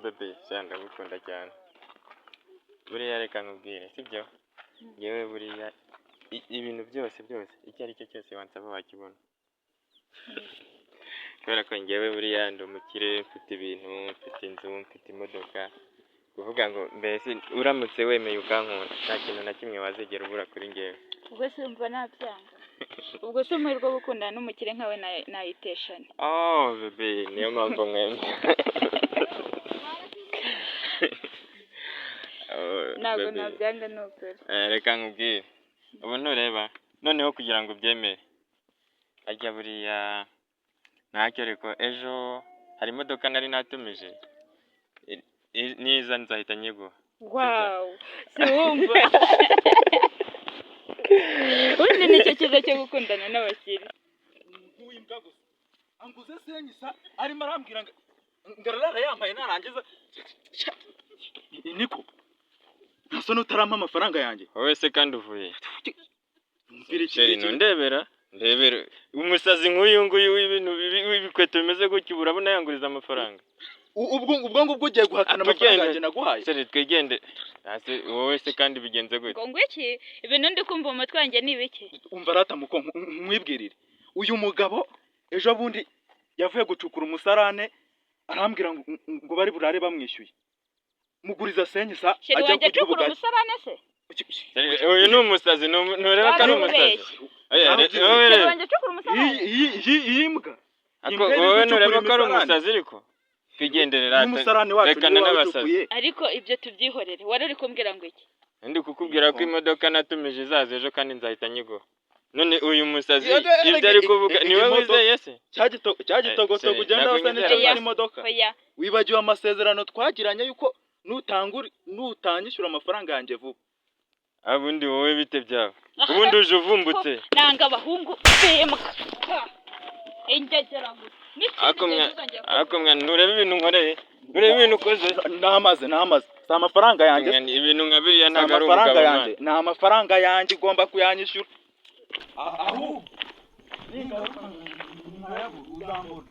Bébé, sha, ndagukunda cyane. Buriya reka nkubwire, sibyo? Yewe, buriya ibintu byose byose, icyo ari cyo cyose wansaba wakibona, kubera ko njyewe buriya ndi umukire, mfite ibintu, mfite inzu, mfite imodoka. Kuvuga ngo mbese uramutse wemeye ukankunda, nta kintu na kimwe wazigera ubura kuri njyewe. Ubwo se umva nabyanga? Ubwo se amahirwe yo gukundana n'umukire nkawe nayiteshane? Oh bébé, niyo mpamvu mwembi. Oh, Ntabwo bébé. nabyanga, ni ukuri. Reka nkubwire, ubu ntureba noneho kugira ngo ubyemere, ajya buriya ntacyo, ariko ejo hari imodoka nari natumije, niza nzahita nyiguha. Wow, siwumva ubundi nicyo cyiza cyo gukundana n'abakire. Nk'uw'imbwa gusa anguze senyisa, arimo arambwira ngo ngarara yambaye narangiza. Niko nta soni, utarampa amafaranga yanjye? Wowe se kandi uvuye? Umvira iki? Chéri, ntundebera, ndebera umusazi nk'uyu nguyu w'ibintu w'ibikweto bimeze gutya, ubu urabona yanguriza amafaranga? Ubwo ngubwo ugiye guhakana amafaranga Tugende. yanjye naguhaye? Chéri, twigende. Hasi wowe se kandi bigenze gute? Ngo iki? Ibintu ndi kumva mu mutwe wanjye ni ibiki? Umva rata muko, nkwibwirire, uyu mugabo ejo bundi yavuye gucukura umusarane, arambwira ngo bari burare bamwishyuye, muguriza senyisa, Chéri ajya wanjye kurya acukura ubugari. umusarane se? Chéri, uyu ni umusazi, ntureba ko ari umusazi? Warubeshye. Oya, Ntabwo wowe Chéri reba. wanjye acukura umusarane? Iyi mbwa Ako imbwa iri wowe gucukura ntureba ko ari imisarane. umusazi? Ariko twigendere rata. N'umusarane wacu Rekana niwe n'abasazi. wawucukuye. Ariko ibyo tubyihorere, wari uri kumbwira ngo iki? Ndi kukubwira ko imodoka natumije izaza ejo kandi nzahita nyiguha. None uyu musazi ibyo ari kuvuga niwe wizeye se? Cya gitogotogo Chéri, ugenda ntabwo wasa nyizera. n'icyo Oya. imodoka. Oya. Wibagiwe amasezerano twagiranye yuko nutanyishyura amafaranga yanjye vuba. Ubundi wowe bite byawe? Ubundi uje uvumbutse. Nanga abahungu b'imbwa, ingegera gusa. Ariko N'ikindi gihe ntuzongere ariko mwa, ntureba ibintu nkoreye, ntureba ibintu ukoze? N'amazi, n'amazi, si amafaranga yanjye. Mwa, ibintu nka biriya Si ntabwo ari amafaranga umugabo yanjye, mwana. ni amafaranga yanjye, ugomba kuyanyishyura. Ahubwo ningaruka nkayabura uzambona.